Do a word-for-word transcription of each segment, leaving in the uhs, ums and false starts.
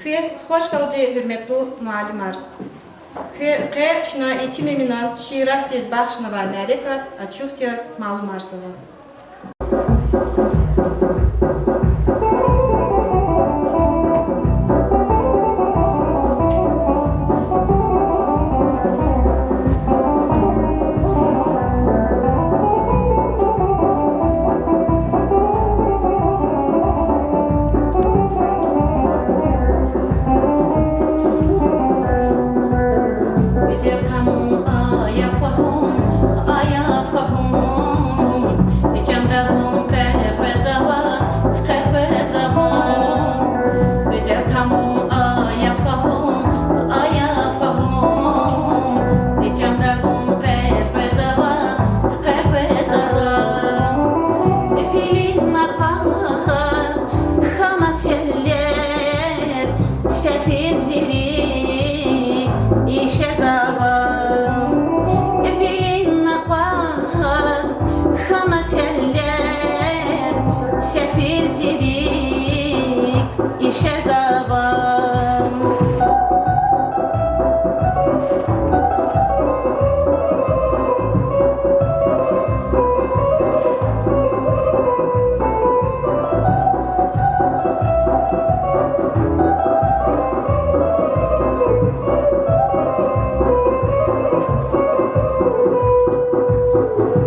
Квез хуш гелди, гьуьрметлу муаллимар. Кве-, къе чна Етим Эминан шииратдиз бахшнавай мярекат ачухдиз малумарзава. Гуьзел тамун, ая фагьум, ая фагьум, зи чанда гум къекъвезава, къекъвезава. Гуьзел тамун, ая фагьум, ая фагьум, зи чанда гум къекъвезава, къекъвезава. Вилин накъвар хьана селлер, сефил зи рикӀ ишезава. Вилин накъвар хьана селлер, сефил зи рикӀ ишезава.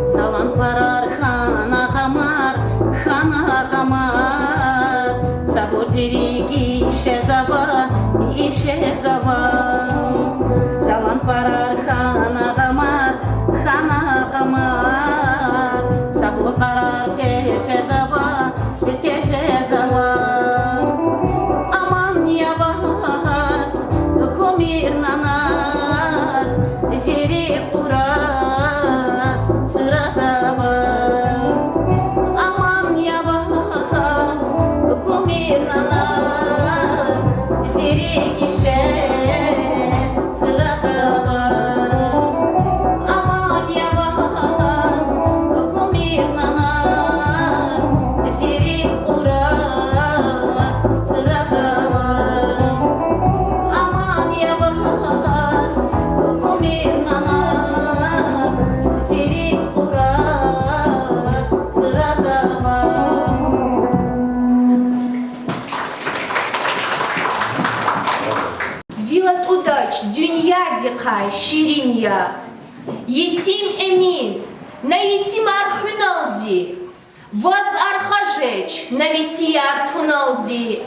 Залан парар хьана гъамар, хьана гъамар, сабур зи рикӀ ишезава, ишезава. Залан парар хьана гъамар, хьана гъамар, сабур къарар тежезава, тежезава. Аман я ваз, кумир наназ, зи рикӀ кьураз, цуразава. Аман я ваз, кумир наназ, зи рикӀ ишез, цуразава. Аман я ваз, кумир наназ, зи рикӀ кьураз, цуразава. Аман я ваз, кумир наназ, зи рикӀ кьураз, цуразава. Вил атӀудач дуьньядихъай ширин я, Етим Эмин, на етимар хуьналди, ваз арха жеч на весияр туналди.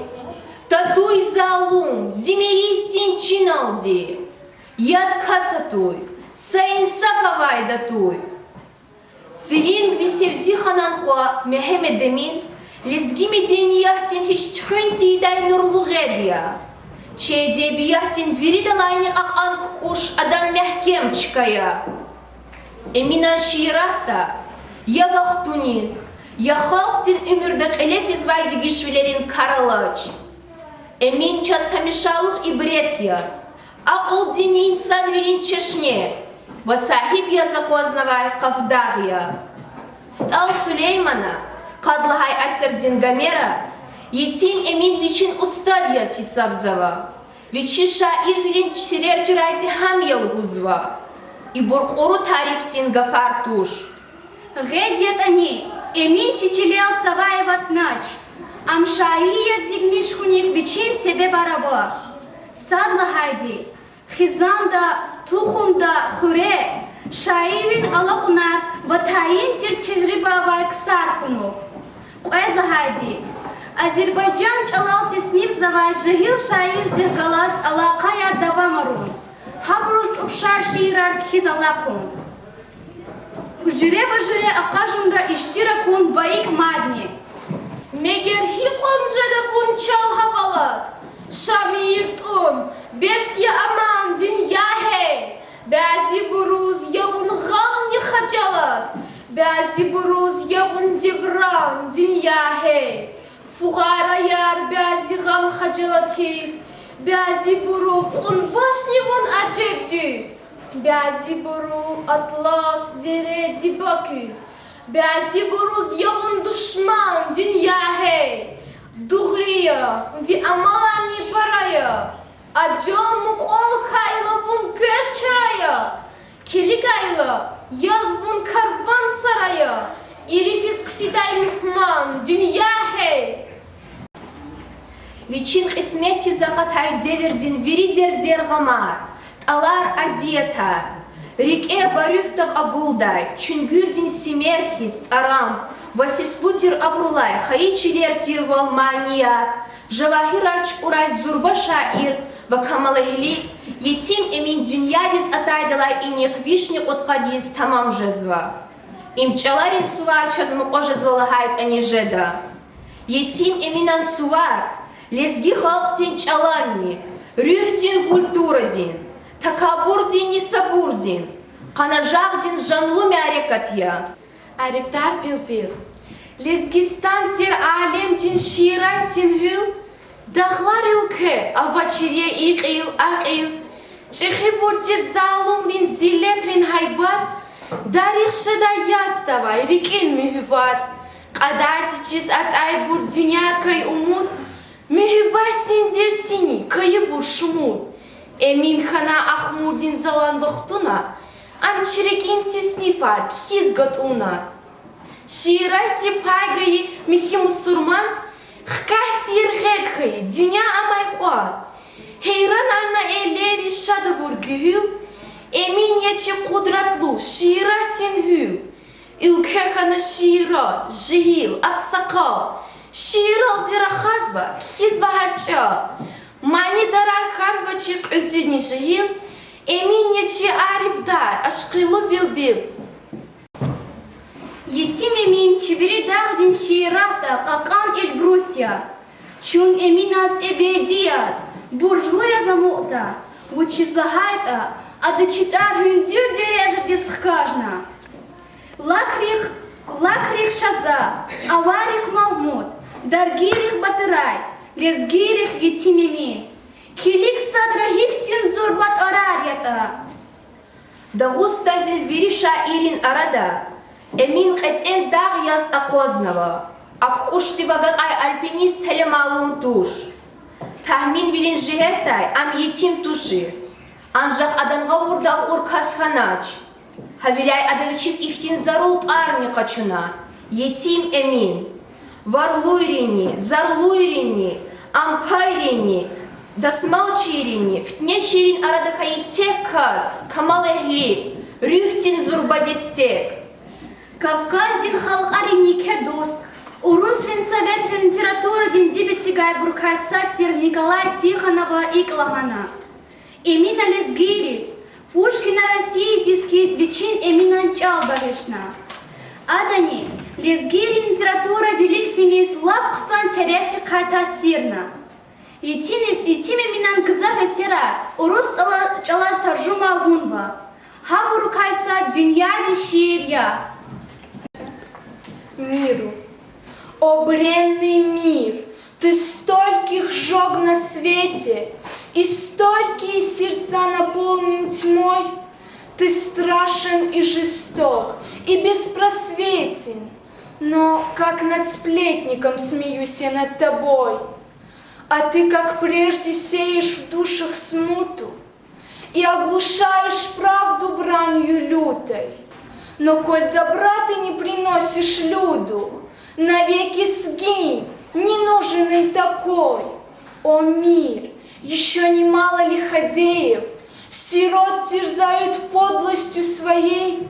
Татуй залум зи мейитдин чиналди, яд кас атуй, са инсаф авайди атуй. Цилингви Севзиханан хва Мегьамед Эмин лезги медениятдин гьич туьхуьн тийидай нурлу гъед я. Чи эдебиятдин виридалайни кьакьан кукӀуш адан мягькем чка я. Эминан шииратда я вахтунин, я халкьдин уьмуьрда кьиле физвай дегишвилерин кар алач. Эмин чаз гьамишалугъ ибрет яз, акьулдин, инсанвилин чешне ва сагьиб яз акъвазнавай къафдагъ я. СтӀал Сулеймана, къад лагьай асирдин Гомера, Етим Эмин вичин устад яз гьисабзава, вичи шаирвилин чирер чрайди гьам я лугьузва. Ибур кьуру тарифдин гафар туш. Гъед ятӀани, Эмин чи чилел цавай аватнач. Ам шаир яз дигмиш хьунихъ вичин себебар ава. Сад лагьайди, хизанда, тухумда, хуьре шаирвилин алакьунар ва тайин тир тежриба авай ксар хьунухъ. Кьвед лагьайди, Азербайжан чӀалал теснифзавай жегьил шаирдихъ галаз алакъаяр давамарун, гьабуруз ухшар шиирар кхьиз алахъун. Гьуьжре-бужре акъажунра иштиракун ва икӀ мадни. Мегер гьикьван жеда вун чал гьавалат, Шамир тӀун, бес я аман дуьнья гьей. Бязибуруз я вун гъамни хажалат, бязибуруз я вун девран дуьнья гьей. Фугъараяр бязи гъам-хажалатиз, бязибуру кьунвачни вун ажеб дуьз. Бязибуру атлас дере диба куьз, бязибуруз я вун душман дуьнья гьей. Дугъри я, ви амаларни пара я, аджал мукьвал хьайила, вун квез чара я. Килигайла, яз вун карван сара я, ирихиз хъфидай мугьман дуьнья гьей. Вичин кьисметдиз акъатай девирдин вири дердер, гъамар, тӀалар, азиятар рикӀе ва руьгьда кьабулдай, чуьнгуьрдин симер хьиз тӀарам ва сислу тир абурулай хайи чилер тирвал манияр, жавагьирар чукӀурай зурба шаир ва камалэгьли Етим Эмин дуьньядиз атайдалай инихъ вишни кьудкъад йис тамам жезва. Им чӀаларин сувар чаз мукьва жезва лагьайтӀани жеда. Етим Эминан сувар лезги халкьдин чӀаланни, руьгьдин, культурадин, такабурдинни сабурдин, къанажагъдин жанлу мярекат я. Арифдар Билбил. Лезгистан тир алемдин шииратдин гьуьл, дагъларил кве авачир я и кьил, а кьил, чӀехибур тир залумрин, зиллетрин гьайбат, дарих шедай яставай рикӀин муьгьуьббат, кьадар течиз атӀайбур дуьньядикай умуд, муьгьуьббатдин дертини кайибур шумуд. Эмин хьана ахмурдин залан вахтуна, ам чи рикӀин теснифар кхьиз гатӀунна. Шииратди пай гайи михьи мусурман хкатиз яргъед хьайи дуьнья амай кьван. Гьейранарна эллери, шад авур гуьгьуьл, Эмин я чи къудратлу шииратдин гьуьл. Уьлкве хьана шиират, жегьил, агъсакъал, шииралди рахазва, кхьизва гьар чӀал. Манидарар хьанва чи кьуьзуьни жегьил, Эмин я чи арифдар, ашкъилу билбил. Етим Эмин чи вири дагъдин шииратда кьакьан Эльбрус я. Чун Эминаз эбеди яз буржлу яз амукьда, вучиз лагьайтӀа ада чи тӀвар гьуьндуьр дережадиз хкажна. Лакрихъ, лакрихъ Шаза, авайрихъ Малмуд, даргийрихъ Батурай, лезгийрихъ Етим Эмин. Килиг садра гьихьтин зурба тӀварар ятӀа. Дагъустандин вири шаиррин арада Эмин кьетӀен дагъ яз акъвазнава, акӀукӀушдив агакьай альпинист гьеле малум туш. Тагьминвилин жигьетдай ам етим тушир, анжах адан гъавурда акьур кас хьанач. Гьавиляй ада вичиз ихьтин зарул тӀварни къачуна: Етим Эмин. Варлуйринни, зарлуйринни, ампайринни, дасмалчийринни, фитнечийрин арада хьайи тек кас, камалэгьли, руьгьдин зурба дестек. Кавказдин халкьарин еке дуст, урусрин, советрин литературадин диб эцигайбурукай сад тир Николай Тихонова икӀ лагьана: Эмина лезгийриз, Пушкина Россиядиз хьиз вичин Эминан чӀал багъишна. Адани лезгийрин литература вилик финиз лап хъсан терефдикай таъсирна. Етим, Етим Эминан гзаф эсерар урус чӀала-, чӀалаз таржума авунва. Гьабурукай сад дуьньядин шиир я. Миру. О, бренный мир, ты стольких сжёг на свете, и столькие сердца наполнил тьмой. Ты страшен и жесток, и беспросветен, но как над сплетником смеюсь я над тобой. А ты, как прежде, сеешь в душах смуту, и оглушаешь правду бранью лютой. Но коль добра ты не приносишь люду, навеки сгинь, не нужен им такой. О мир, ещё немало лиходеев, сирот терзают подлостью своей.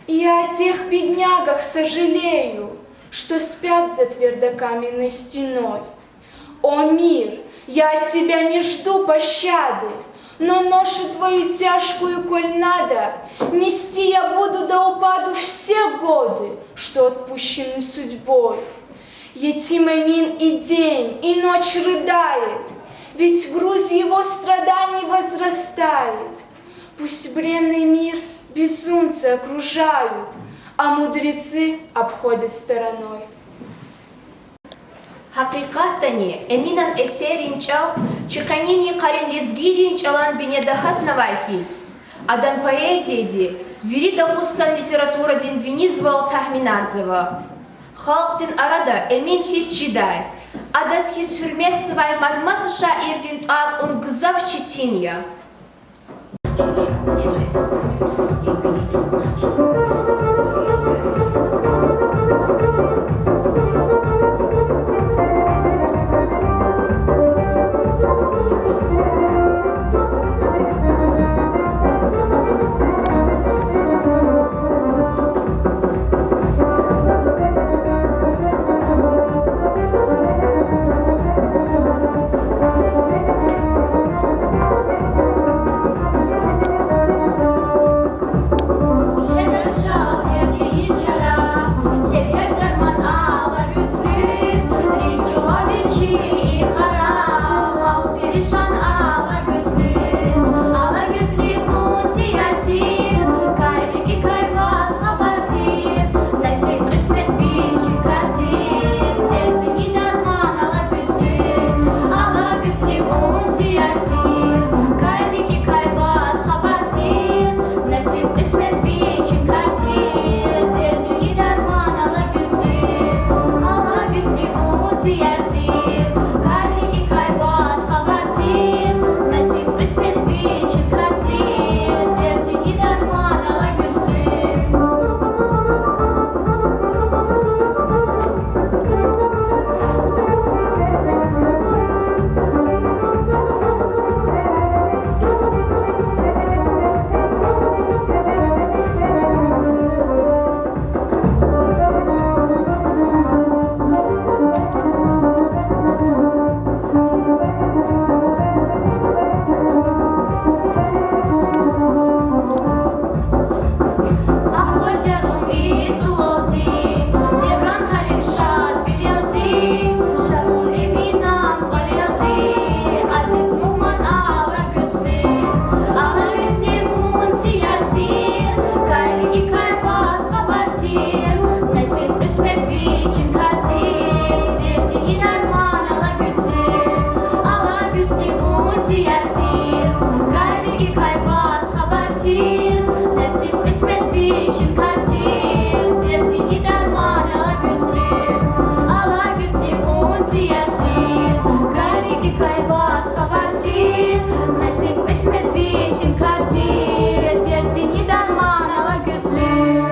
И о тех беднягах сожалею, что спят за твердокаменной стеной. О мир, я от тебя не жду пощады, но ношу твою тяжкую, коль надо, нести я буду до упаду все годы, что отпущены судьбой. Етим Эмин и день, и ночь рыдает, ведь груз его страданий возрастает. Пусть бренный мир безумцы окружают, а мудрецы обходят стороной. Гьакъикъатдани, Эминан эсеррин чӀал чи къенин йикъарин лезгийрин чӀалан бине дагьатнавай хьиз, адан поэзияди вири Дагъустан литературадин винизвал тагьминарзава. Халкьдин арада Эмин хьиз чидай, Адаз хьиз гьуьрметзавай мад маса шаирдин тӀвар кьун гзаф четин я. Жеда чал дердиниз чара, себеб дарман Алагуьзлуь, рикӀ чӀулав вичи и къара, гьал перишан Алагуьзлуь. Алагуьзлуь, вун зи яр тир, кай рикӀикай ваз хабар тир, насиб кьисмет вичин кар тир, дердини дарман Алагуьзлуь. Алагуьзлуь, вун зи яр тир, кай рикӀикай ваз хабар тир, насиб кьисмет вичин кар тир, дердини дарман Алагуьзлуь. Алагуьзлуь, вун зи яр тир, кай рикӀикай ваз хабар тир, насиб кьисмет вичин кар тир, дердини дарман Алагуьзлуь. Акъваз яру и сувалди, Девран гьалим шадвилелди, шад Эминан кӀвалелди, азиз мугьман Алагуьзлуь. Алагуьзлуь, вун зи яр тир, кай рикӀикай ваз хабар тир, насиб кьисмет вичин кар тир, дердини дарман Алагуьзлуь. Алагуьзлуь, вун зи яр тир, кай рикӀикай ваз хабар тир, насиб кьисмет вичин кар тир, дердини дарман Алагуьзлуь. Алагуьзлуь, вун зи яр тир, кай рикӀикай ваз хабар тир, насиб кьисмет вичин кар тир, дердини дарман Алагуьзлуь.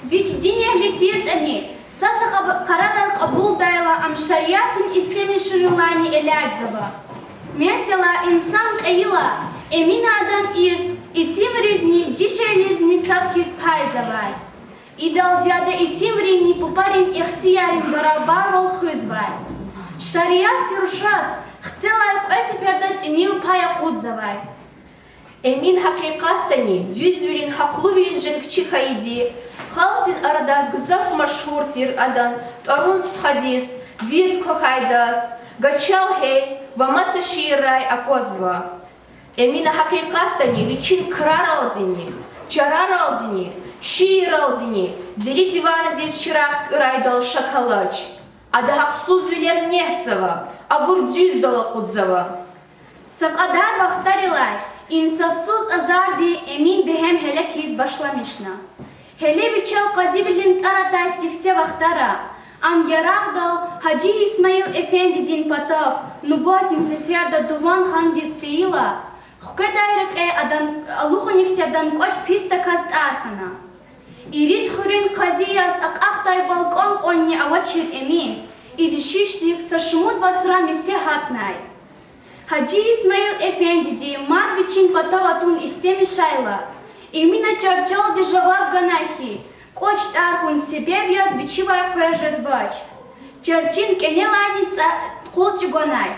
Вич дин эгьли тиртӀани, са-са къаб-, къарарар кьабулдайла, ам шариатдин истемишунилайни элячӀзава. Месела, инсан кьейила, Эмина адан ирс итимризни дишегьлизни сад хьиз пайзавай. Идалди ада итимринни папарин ихтияррин барабарвал хуьзвай. Шариатди рушаз хцелай кьве сеферда тӀимил пай акъудзавай. Эмин гьакъикъатдани дуьзвилин, гьахълувилин женгчи хьайиди, халкьдин арада гзаф машгьур тир адан тӀварун стхадиз, вирд квахьайдаз, Гачал гьей ва маса шииррай аквазва. Эмина гьакъикъатдани вичин краралдини, чараралдини, шииралдини, дели диванадиз чирагъ куьрайдал шак алач. Ада гьахъсузвилер негьзава, абур дуьздал акъудзава. Са кьадар вахтарилай инсафсуз азарди Эмин бегьем гьеле хьиз башламишна. Гьеле вичел къазивилин тӀар атай сифте вахтара, ам ярагъдал Гьажи Исмаил эфендидин патав нубатдин сеферда Дуван хандиз фейила, хкведай рекье адан алукьунихъди адан кӀвач писдаказ тӀар хьана. Ирид хуьруьн къази яз акьахдай балкӀан кьванни авачир Эмин, и дишишдик са шумуд вацра месе гьатнай. Гьажи Исмаил эфендиди мад вичин патав атун истемишайла, Эмина чарчалди жаваб ганай хьи, кӀвач тӀар хьун себеб яз вичивай къвез жезвач. Чарчин кӀенелайни цӀа-, къулчӀи гванай.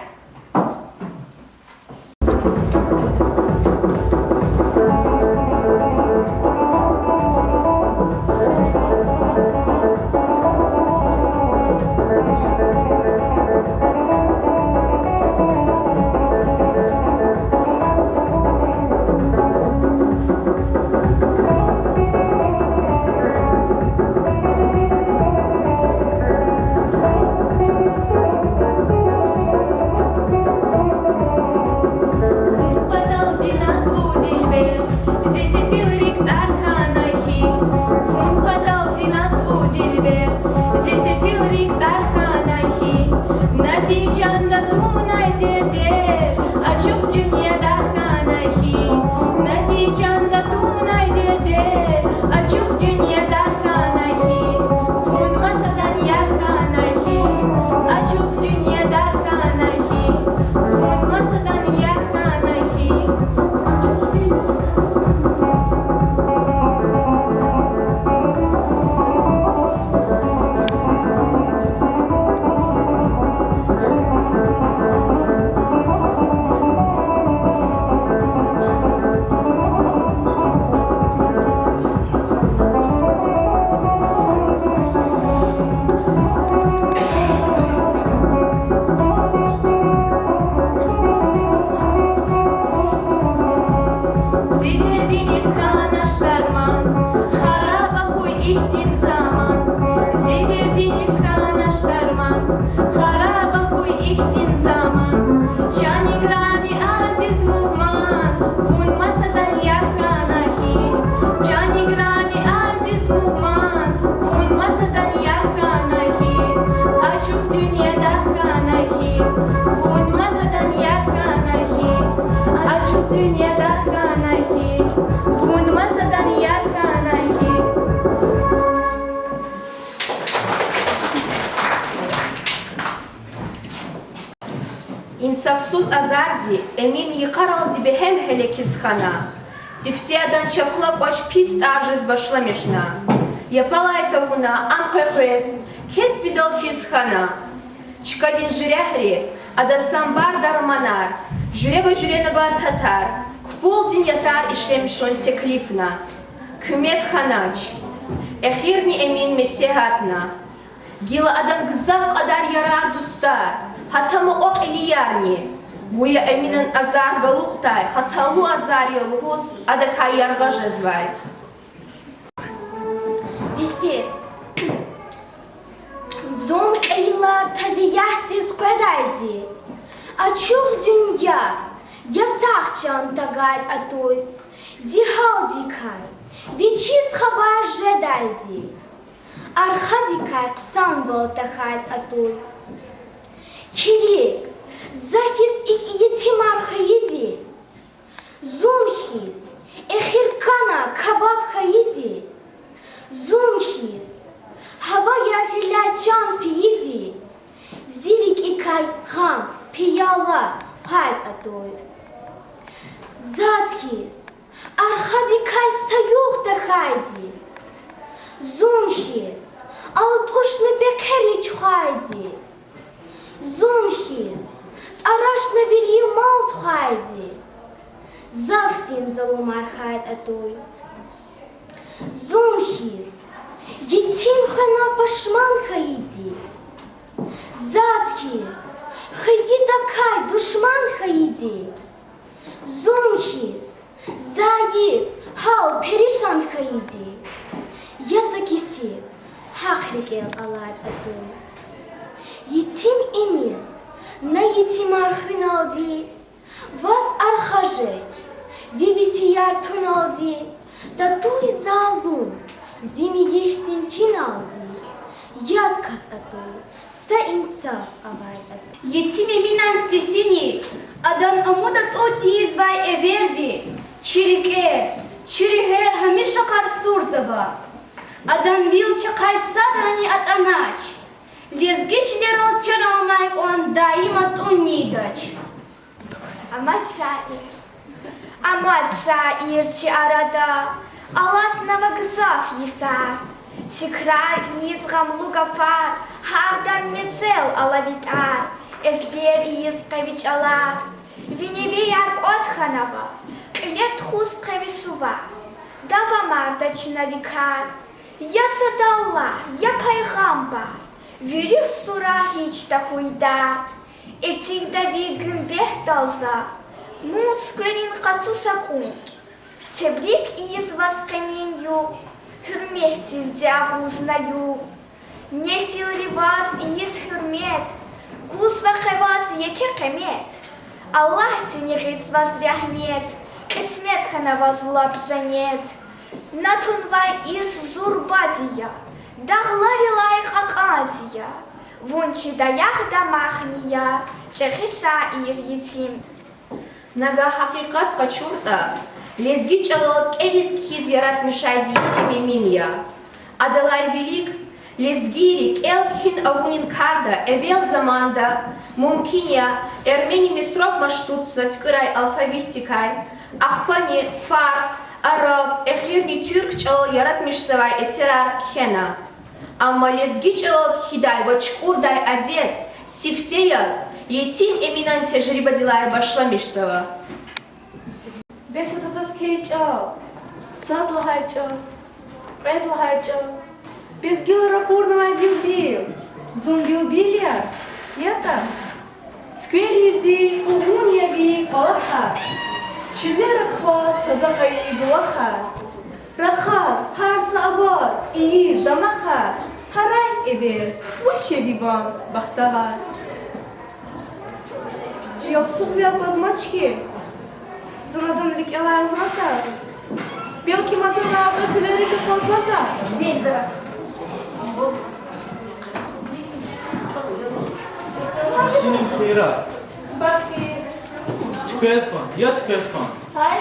Сафсуз азарди Эмин йикъаралди бегьем гьелекиз хьана. Сифте адан чапла кӀвач пис тӀар жез башламишна. Япалай тавуна ам къекъвез, кесбидал физ хьана. Чкадин жуьрягьри, ада самбар дарманар, жуьреба-жуьре набататар, купулдин ятар ишлемишун теклифна. Куьмек хьанач. Эхирни Эмин месигьатна. Гила адан гзаф кьадар ярар-дустар, гьатта мукьва-кьилиярни, гуя Эминан азар галукьдай хаталу азар я лугьуз, адакай яргъа жезвай. Песер. Зун кьейила тазиятдиз къведайди, ачух дуьнья, ясагъ чан тагай атуй, зи гьалдикай вичиз хабар жедайди, архадикай хъсанвал тахьай атуй. Килиг, за хьиз икӀ етимар хвейиди, зун хьиз эхир кана кабаб хьайиди, зун хьиз гьаваяр гъиляй чан фейиди, зи рикӀикай гъам пияла хъвай атуй. Заз хьиз архадикай са югъ тахьайди, зун хьиз алтӀушна пехъери чухвайди, зун хьиз тӀарашна вири мал тухвайди, заз хьтин залумар хьай атуй. Зун хьиз етим хвена пашман хьайиди, заз хьиз хвейидакай душман хьайиди, зун хьиз зайиф, гьал перишан хьайиди, я са кесиб гьахъ рикӀел алай атуй. Етим Эмин, на етимар хуьналди, ваз арха жеч, ви весияр туналди, татуй залум зи мейитдин чиналди, яд кас атуй, са инсаф авай атуй. Етим Эминан сесини, адан умуд атӀуд тийизвай эверди чи рикӀе, чи руьгьер гьамиша къарсурзава. Адан вил чахъай садрани атӀанач, лезги чилерал чан алмай кьван даим атӀун нийдач. Амад шаир. Амад шаир чи арада, алатнава гзаф йисар. Тикрар ийиз гъамлу гафар, гьардан мецел ала ви тӀвар, эзбер ийиз къе ви чӀалар. Ви невеяр кӀватӀ хьанава, кьиле тухуз къе ви сувар, давамарда чна ви кар. Я Сад Аллагь, я Пайгъамбар, ви руьгь сура гьич тахьуй дар. Эцигда ви гуьмбетдал за муг цуькверин къацу са кӀунчӀ. Тебрик ийиз ваз къенин югъ, гьуьрметдивди агъузна югъ. Несилри ваз ийиз гьуьрмет, гузва къе ваз еке къимет. Аллагьдини гъиз ваз рагьмет, кьисмет хьана ваз лап женнет. На тунвай ирс зурбади я, дагъларилай кьакьанди я, вун чи даях-дамахни я, чӀехи шаир Етим. Нагагь гьакъикъат къачуртӀа, лезги чӀалал кӀелиз-кхьиз яратмишайди Етим Эмин я. Адалай вилик лезгийри кӀел-кхьин авунин карда эвел заманда, мумкин я, эрмени-месроп маршрутса туькӀуьрай алфавитдикай, ахпани фарс, араб, эхирни туьрк чӀалал яратмишзавай эсерар кхьена. Амма лезги чӀалал кхьидай ва чукӀурдай адет сифте яз Етим Эминан тежрибадилай башламишзава. Бес ада заз кхьей чӀал, сад лагьай чӀал, кьвед лагьай чӀал, лезгийри ракъурнавай билбил, зун билбил я, ятӀа? Цуькверивди къугъун я ви кӀвалахар, чуьлера кваз таза къайи булахар, рахаз гьар са аваз ийиз дамахар, гьарай эвер, вуч я ви ван, бахтавар. Ялцугъви аквазмач хьи, зун адан рикӀелай лагьайтӀа, белки матана акьван куьлерик акъвазнатӀа. Синим хийира. Бахир. Туьквез кван, я туьквез кван. Гьай.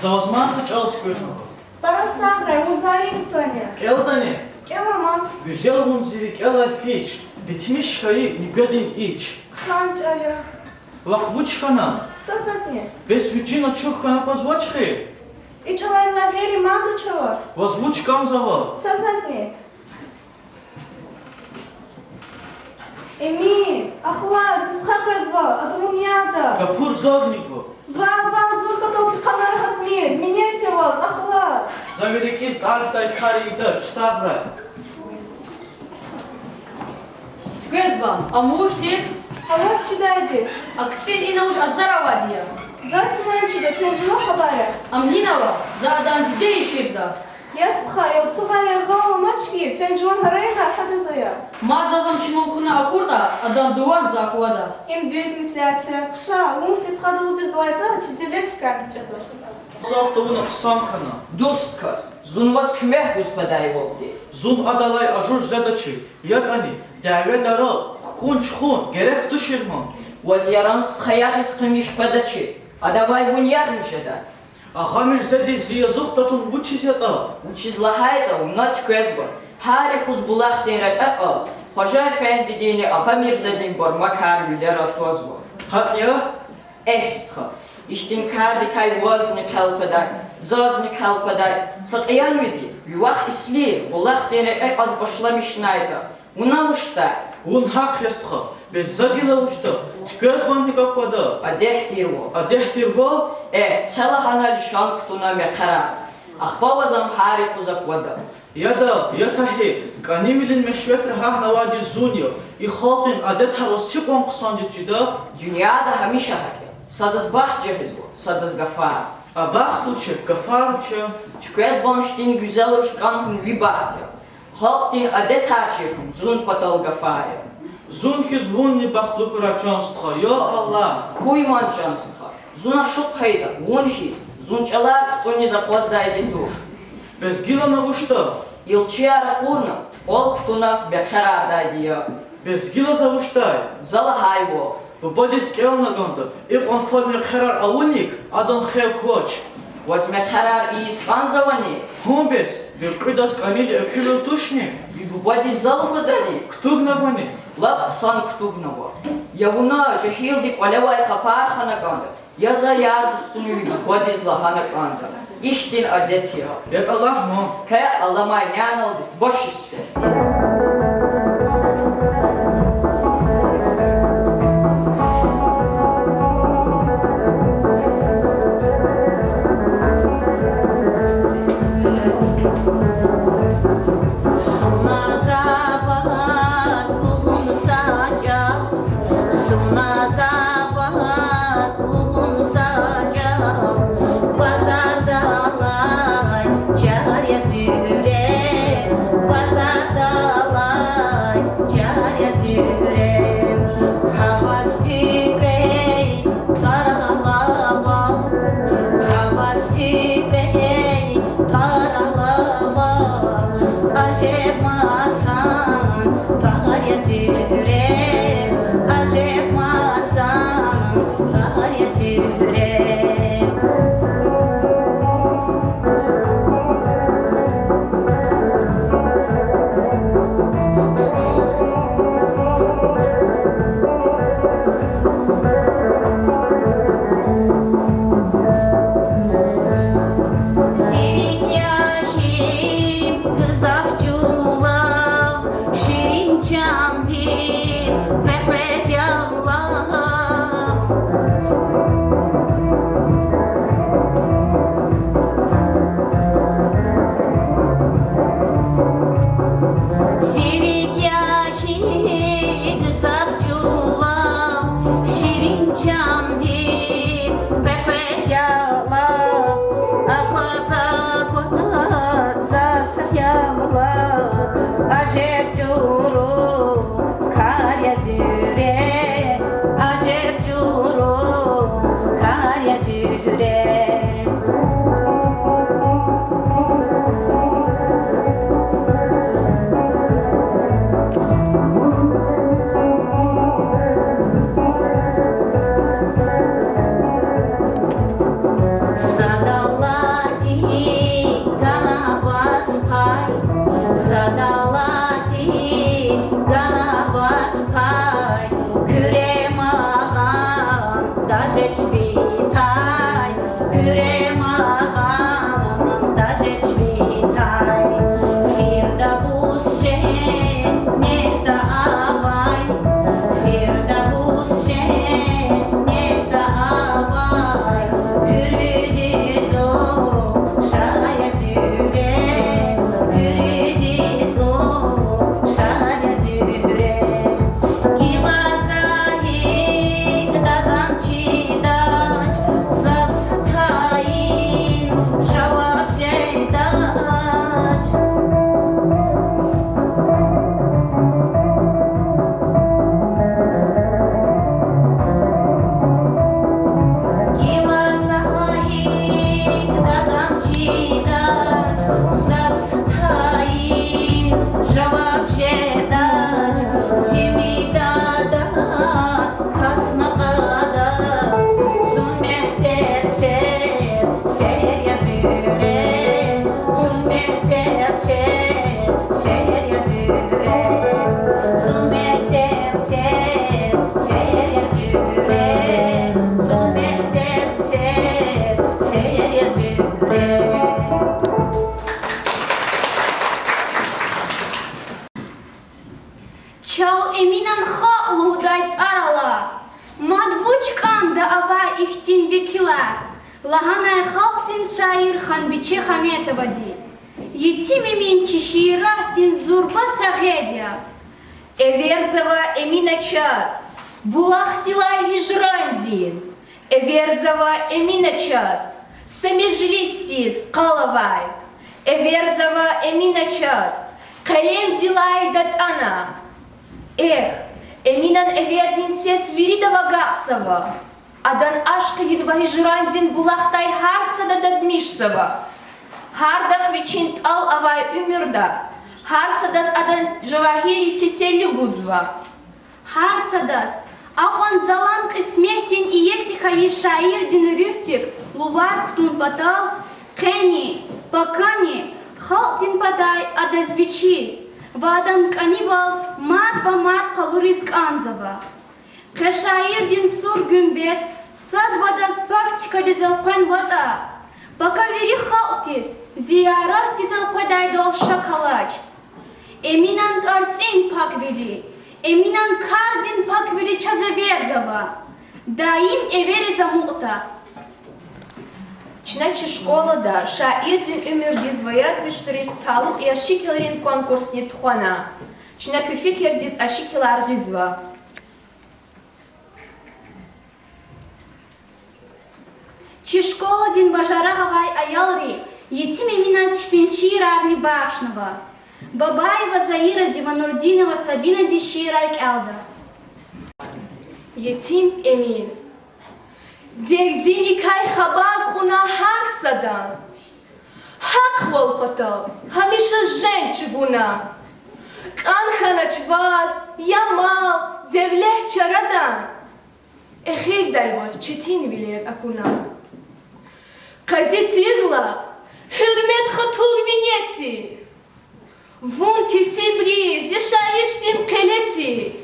За ваз мад са чӀал туьквер кван. Пара сагърай, вун залим инсан я. КӀелдани? КӀела ман. Гуьзел, вун зи рикӀелай фич, битмиш хьайи нуькӀведин ич. Хъсан чӀал я. Вахъ вуч хьана? Са затӀни. Бес ви чин ачух хьана кваз вач хьи? И чалайвиляй гъейри мад вуч ава? Ваз вуч кӀанзава? Са затӀни. Эмин, ахлад, зи стха къвезва, ада вун яда. Гапур, зазни гва. Ван, ван, зун патал куь къанар гьатмир, минет я ваз, ахлад. За ви рикӀиз тӀарждай кар ийидач, сагърай. Туьквезбан, а вуж тир? Гьаваз чидайди. А кицӀин ина вуж азар авайди я? Заз синан чида, квез жуван хабар я? Ам гьинава, за адан диде иширда. Я стха, я цугъар яргъал аламач хьи, квез жуван гьарайна гьада за я. Мад заз ам чи мулкуна акуртӀа, адан дуван за аквада. Им дуьз меслят я. Хъша, вун зи стхадалди балайза, чи девлет хкан кичӀезва. Сагъ тавуна хъсан хьана. Дуст кас, зун ваз куьмек гуз къведайвалди. Зун адалай ажуж жедачир, ятӀани дяведарал кукӀун чухун герек тушир ман. Ваз яран стха ягъиз къимиш къведачир, адавай вун ягъиз жеда. Агъамирзедиз зи язух татун вучиз ятӀа? Вучиз лагьайтӀа вуна, Туьквезбан, гьар юкъуз булахдин рекье кьаз Хважа-эфендидинни Агъамирзедин бармакар вилера твазва. ГьакӀ я? Эхь, стха, ихьтин кардикай вазни хъел къведай, зазни хъел къведай са кьиянвиди ви вах Ислир булахдин рекье кьаз башламишнайтӀа, вуна вуштӀа? Вун гьахъ я, стха, бес за гила вуштӀа, Туьквезбан гьикӀ аквада? Адет тирвал. Адет тирвал? Эхь, це лагьана лишан кутуна мехъерар. Ахпа ваз ам гьар юкъуз аквада. Яда, я Тагьир, кӀанивилин мешветра гьахьнавайди зун я, и халкьдин адетар ваз гьикьван хъсандиз чида? Дуьньяда гьамиша гьакӀ я, садаз бахт жагъизва, садаз гафар. А бахт вуч я, гафар вуч я? Туьквезбан хьтин гуьзел руш кӀан хьун ви бахт я. Халкьдин адетар чир хьун зун патал гафар я. Зун хьиз вунни бахтлу хьурай, чан стха, я Аллагь! Хьуй ман, чан стха, зун ашукь хьайитӀа, вун хьиз, зун чӀалар кутӀунниз акъваздайди туш. Бес гила на вуштӀа? Илчияр ракъурна, тупӀал кутуна мехъерардайди я. Бес гила за вуштӀай? За лагьайвал. Бубадиз кӀелна кӀанда, икьван фад мехъерар авуник, адан хел квач. Ваз мехъерар ийиз кӀанзавани? Гьун бес, ви кьуьдаз кӀанивиле экуьвал тушни? Ви бубади за лугьудани? Кутугнавани? Лап хъсан кутугнава. Я вуна, жегьилди кӀвалевай къапар хана кӀанда, я за яр-дустуни ви бубадиз лагьана кӀанда. Ихьтин адет я. ЯтӀа лагь ман. Къе аламай няналди башиз фен. Суна за ваз лугьун са чӀал, суна за ваз лугьун са чӀал, базардалай чар я зуьре, базардалай чар я зуьре. Гьаваз туькӀвей тӀвар алава, гьаваз туькӀвей тӀвар алава, ажеб масан тӀвар я зуьре, ажеб масан тӀвар я зуьре. Сирик я хьи, гзаф чӀулав, ширин чандин къекъвез я лав. Сирик я хьи, гзаф чӀулав, ширин чандин къекъвез я лав, акваз, акваз за са я лав, ажеб жуьре кар я зуьре, ажеб жуьре кар я зуьре. Сад Аллагьди гана ваз пай, Чал Эминан халкь лугьудай тӀвар ала, мад вуч кӀанда авай ихьтин векилар, лагьанай халкьдин шаир Ханбиче Хаметовади. Етим Эмин чи шииратдин зурба сагъед я. Эверзава Эмина чаз булахдилай гьижрандин, эверзава Эмина чаз са межлисдиз къал авай, эверзава Эмина чаз къелемдилай датӀана. Эхь, Эминан эвердин сес виридав агакьзава. Адан ашкъидин ва гьижрандин булахдай гьар сада дадмишзава. Гьардахъ вичин тӀал авай уьмуьрда гьар садаз адан жавагьири тесели гузва. Гьар садаз акьван залан кьисметдин иеси хьайи шаирдин руьгьдик лувар кутун патал, къени, пакани халкьдин патай адаз вичиз ва адан кӀанивал мад ва мад къалуриз кӀанзава. Къе шаирдин сур гуьмбет сад-вадаз пак чкадиз элкъвенватӀа, пака вири халкьдиз зиярат ийиз элкъведайдал шак алач. Эминан тӀварцӀин паквили, Эминан кардин паквили чаз эверзава. Даим эвериз амукьда. Чна чи школада шаирдин уьмуьрдиз ва яратмишунриз талукь яз шикилрин конкурсни тухвана. Чна куь фикирдиз а шикилар гъизва. Чи школадин бажарагъ авай аялри Етим Эминаз чпин шиирарни бахшнава. Бабаева Заиради ва Нурдинова Сабинади шиирар кӀелда. Етим Эмин. Дердиникай хабар кьуна гьар садан, гьахъвал патал гьамиша женг чӀугуна. КӀан хьанач ваз я мал, девлет чарадан, эхирдай ваз четинвилер акуна. Къази тирла, гьуьрмет, хатур, минети, вун кесибриз яшайишдин къелети.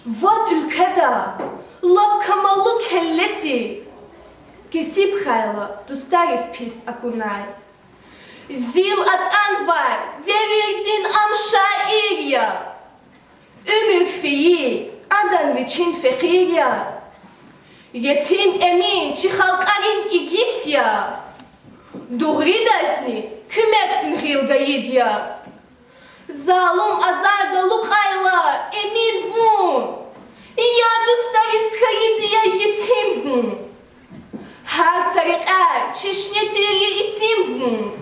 Вад уьлкведа лап камаллу келлети, кесиб хьайла дустариз пис акунай. Зил атӀанвай девирдин ам шаир я. Уьмуьр фейи адан вичин фекъир яз. Етим Эмин чи халкьарин игит я. Дугъриданни куьмекдин гъил гайид яз. Залум азарда алукӀайла, Эмин, вун, яр-дустариз хьайиди я етим вун. Гьар са рекьяй чешне тир я итим вун.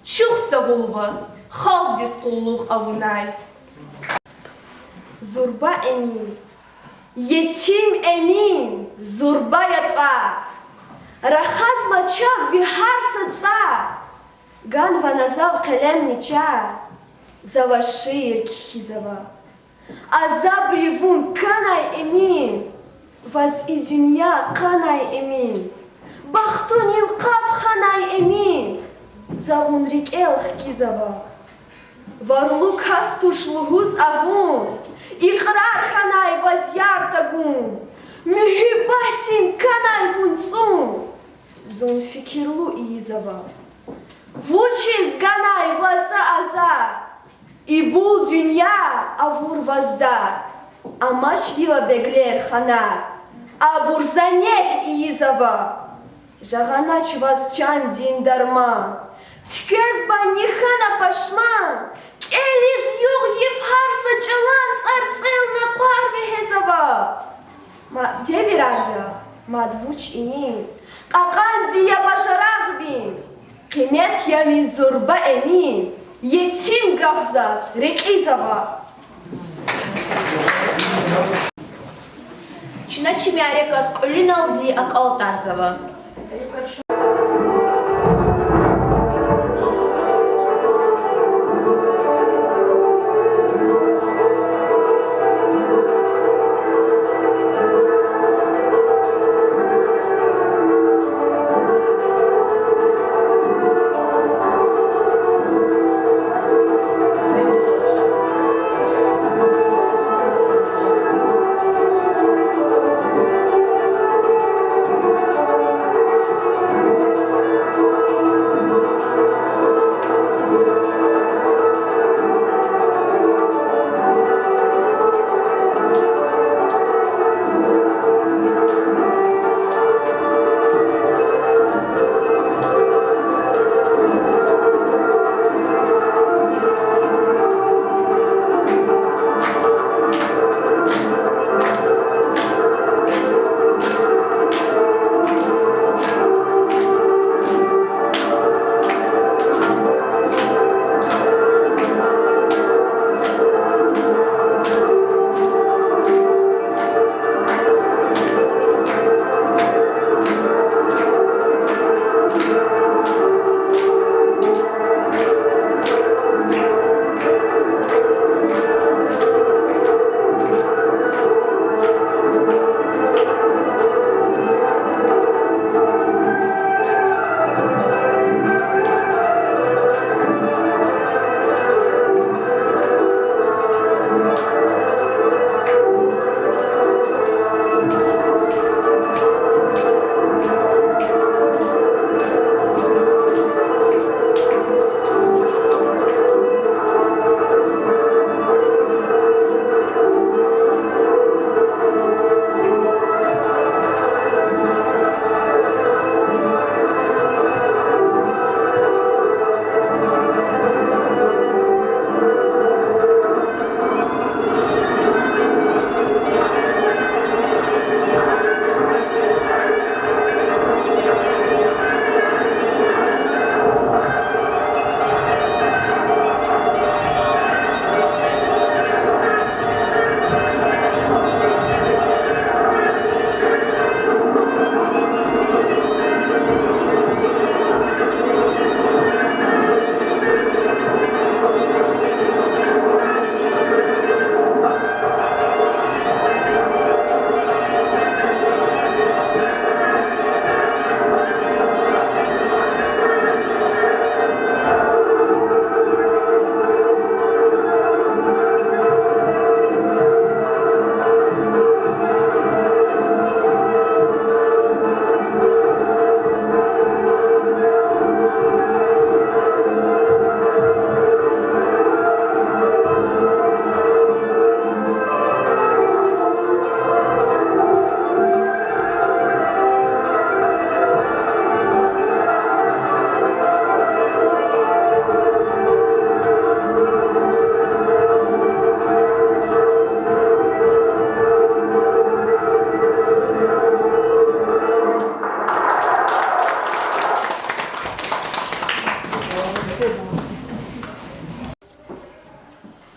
Чухсагъул ваз халкьдиз къуллугъ авунай. Зурба Эмин. Етим Эмин, зурба я тӀвар. Рахазма чав ви гьар са цӀар. Ганва на зав къелемни чар, за ваз шиир кхьизава. Азабри вун канай, Эмин, ваз и дуьнья къанай, Эмин, бахтунин къаб ханай, Эмин, за вун рикӀел хкизава. Варлу кас туш лугьуз авун, икьрар хьанай ваз яр тагун, муьгьуьббатдин канай вун цӀун. Зун фикирлу ийизава, вучиз ганай ваз за азар, ибур дуьнья авур ваз дар, амач гила беглер ханар, абур за негь ийизава. Жагъанач ваз чандин дарман, туьквезбани хьана пашман, кӀелиз югъ йиф гьар са чӀалан, цӀарцӀел накъвар вегьезава. Ма девирар я, мад вуч ийин, кьакьанди я бажарагъ ви, къимет я ви, зурба Эмин, етим гаф заз рекьизава. Чна чи мярекат кьуьлуьналди акьалтӀарзава.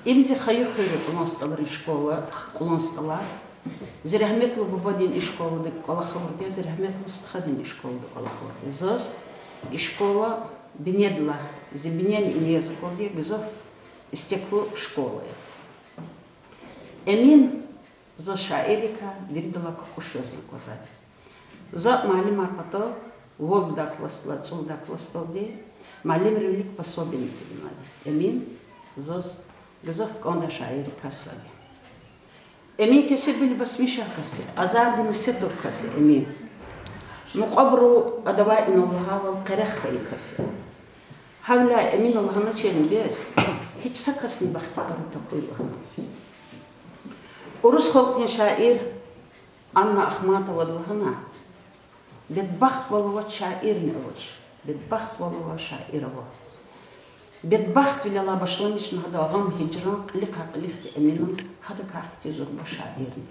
Им зи хайи хуьрин кьулан стӀалрин школа, кьулан стӀал я. Зи рагьметлу бубадин и школадик кӀвалахалди я, зи рагьметлу стхадин и школадик кӀвалахалди я. Заз и школа бинедилай, зи бинени иниз акурди я, гзаф истеклу школа я. Эмин заз шаиррикай виридалай кукӀуш яз аквазвайди. За муаллимар патал вад лагьай классдилай цӀуд лагьай классдалди муаллимрин вилик пособиени эцигнавайди. Эмин заз гзаф кӀандай шаиррикай сад я. Эмин кесибвиле басмишар кас я, азардин меслятар кас я Эмин. Мукьвабуру адавай инал лагьайвал къерех хьайи кас я. Гьавиляй Эмина лагьаначирни бес, гьич са касни бахтавар тахьуй лагьана. Урус халкьдин шаир Анна Ахматовада лагьана: бедбахтвал авач, шаирни авач, бедбахтвал ава, шаир ава. Бедбахтвилелай башламишна гьадан гъам-гьижран кьилихъай-кьилихди Эминан, гьадакай хьтин зурба шаирни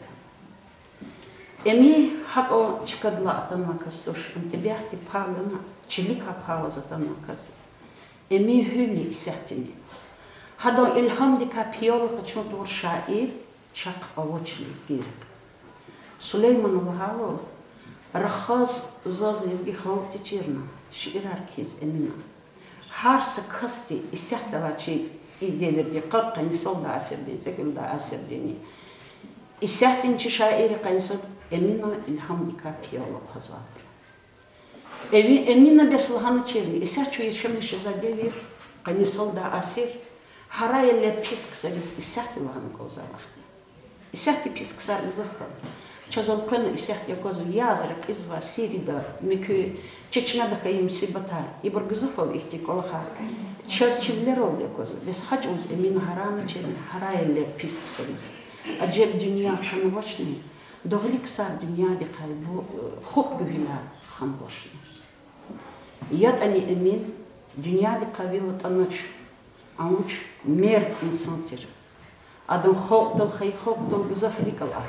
я. Эмин гьакӀан чкадилай атанвай кас туш, ам тӀебиатдин пай гана, чиликай пай аваз атанвай кас я. Эмин гьуьлни исятдани. Гьадан илгьамдикай пияла къачун тавур шаир чахъ авач лезгийрихъ. Сулеймана лагьайвал, рахаз заз лезги халкь течирна, шиирар кхьиз Эмина. Гьар са касди исятда авачир и девирдин, къад-къанни салдай асирдин, цӀекӀуьлдай асирдини, исятдани чи шаиррин къанни сад Эмина илгьамдикай пияла хъвазвайбур. Эми-, Эмина бес лагьаначирни, исятда чун яшамиш жезвай девир, къанни салдай асир, гьарайла пис ксариз исятда лагьана кӀанзавай вахт я. Исятда пис ксар гзаф хьана. Чаз элкъвена исятда аквазва яз рекьизвай Сирида, муькуь Чечняда хьайи мусибатар, ибур гзаф ава ихьтин кӀвалахар. Чаз чи вилералди аквазва, бес гьа чӀавуз Эмина гьараначирни, гьарайла пис ксариз. Ажеб дуьнья хьанвачни, дугъри ксар дуьньядихъай бу-, хупӀ гуьгьуьлар ханвачни. ЯтӀани Эмин дуьньядихъай вил атӀанач, ам вуч мерд инсан тир. Адан халкьдал, хайи халкьдал гзаф рикӀ алай.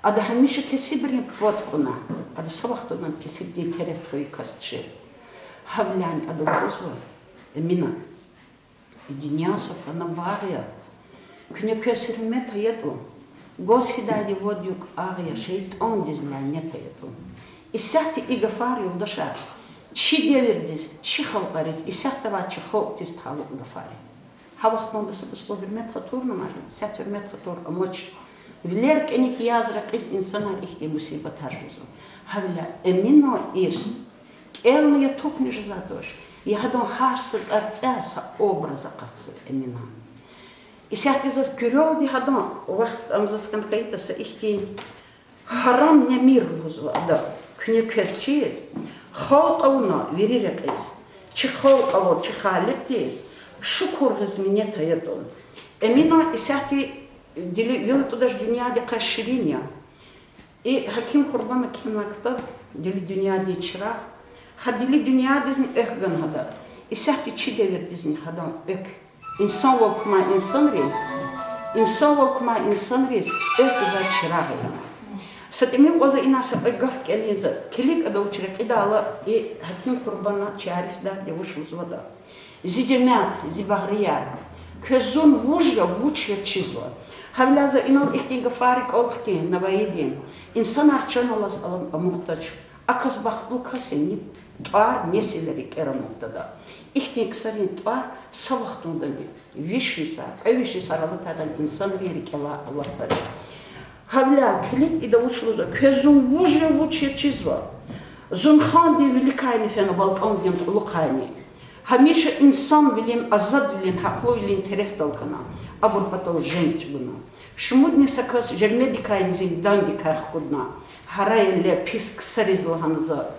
Ада гьамиша кесибрин пад кьуна, ада са вахтунда кесибдин тереф хьайи кас тушир. Гьавиляй ада лугьузва: Эмина, и дуьнья са фана багъ я, куьне квез гьуьрмет ая тӀун, гваз фидайди вад юкь агъ я, шейтӀандиз лянет ая тӀун. Исятда и гафар, юлдашар, чи девирдиз, чи халкьариз, исятда авай чи халкьдиз талукь гафар я. Гьа вахтунда са кӀусла гьуьрмет-хатурни амай, исятда гьуьрмет-хатур амач. Вилер кӀаник яз рекьиз инсанар ихьтин мусибатар жезва. Гьавиляй Эминан ирс кӀелна я тухни жезвай туш, я гьадан гьар са цӀарцӀе са образ акъатзава Эминан. Исятда заз куьрелди гьадан вахт, ам заз хьана хьайитӀа, са ихьтин гьарам немир лугьузва ада, куьне квез чиз, халкь авуна вири рекьиз, чи халкь авур чи Халикьдиз шукур гъиз, минет ая тӀун. Эмина исятда дили-, вил атӀудач дуьньядихъай ширин я. И Гьаким Къурбана кхьенвай ктаб Дили дуьньядин чирагъ, гьа дили дуьньядизни экв гана гьада, исятда чи девирдизни гьадан экв. Инсанвал кумай инсанри-, инсанвал кумай инсанриз экв гузвай чирагъ я. Са тӀимил кьван за ина са кьве гаф кӀелин за, килиг ада вуч рекьидайла, и Гьаким Къурбана чи арифдарди вуч лугьузватӀа: зи жемят, зи багърияр, квез зун вуж я, вуч я чизва. Гьавиляй за инал ихьтин гафар кӀвалахкин Наваидин: инсанар чан алаз ала амукьдач, а кас бахтлу кас я, ни тӀвар несилри кӀера амукьдада. Ихьтин ксарин тӀвар са вахтундани виш йисар, кьве виш йисар алатайдани инсанрин рикӀелай алатдач. Гьавиляй килиг ида вуч лугьузва: квез зун вуж я, вуч я чизва. Зун хандин виликайни фена, балкӀандин кьулухъайни. Гьамиша инсанвилин, азадвилин, гьахълувилин терефдал хьана, абур патал женг чӀугуна. Шумудни са кас жермедикайни зиндандикай хкудна, гьарайла пис ксариз лагьана за,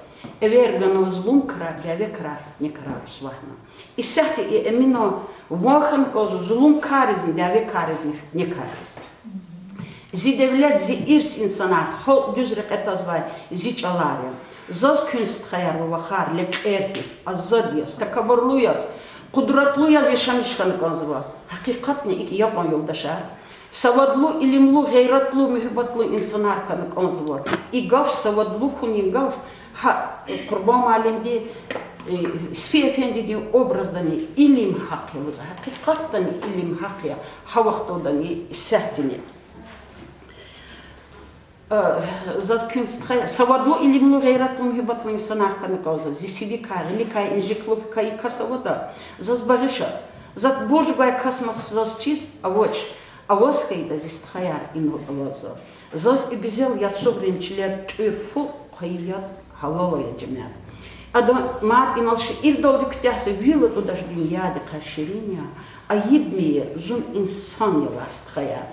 эвер ганва зулум крар, дяве крар, фитне крар, русвагьна. Исятда и Эмина ван хьана кӀанзава зулумкарризни, дявекарризни, фитнекарриз. Зи девлет, зи ирс инсанар, халкь дуьз рекье тазвай зи чӀалар я. Заз куьн, стхаяр ва вахар, лекьер хьиз, азад яз, такабурлу яз, къудратлу яз яшамиш хьана кӀанзава. Гьакъикъатни икӀ я кьван, юлдашар. Савадлу, илимлу, гъейратлу, муьгьуьббатлу инсанар хьана кӀанзава. И гаф, савадлу хьунин гаф, гьа Къурбан муаллимди Э, Сефи эфендидин образдани илим гьахъ я лугьузва, гьакъикъатдани илим гьахъ я, гьа вахтундани исятдани. Э, заз куьн стха я, савадлу, илимлу, гъейратлу, муьгьуьббатлу инсанар хьана кӀанзава, зи сивикай, гъиликай инжиклу хьайи кас аватӀа, заз багъиша, зак бурж гвай кас маса заз чиз авач, аваз хьайитӀа зи стхаяр инал авазва. Заз и гуьзел яцугърин чилер тӀуьр фу хъвайи яд гьалал ая, жемят. Адан мад инал шиирдалди куьтягьзава, вил атӀудач дуьньядихъай ширин я, айиб мийир, зун инсан я лагьай стхаяр.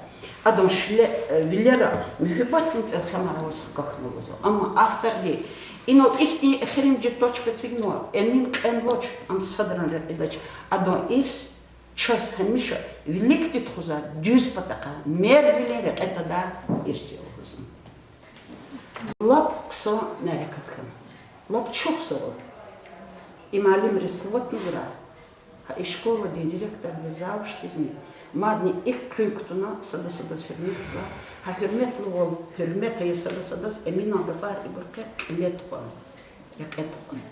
Адан шиле-, э, вилера муьгьуьббатдин цӀелхемар аваз хкахьна лугьузва. Амма авторди инал ихьтин эхиримжи точка эцигнава, Эмин кьенвач, ам садрани рекьидач, адан ирс чаз гьамиша виликди тухузвай дуьз патахъай мердвилин рекье твадай ирс я лугьузва. Лап хъсан мярекат хьана. Лап чухсагъул. И муаллимриз къуват, мудрай. Гьа и школадин директордиз, завучдизни, мадни икӀ къуьн кутуна сада садаз гьуьрметзава. Гьа гьуьрметлувал гьуьрмет ая сада садаз, Эминан гафар ибур къе кьиле тухвана, рекье тухвана.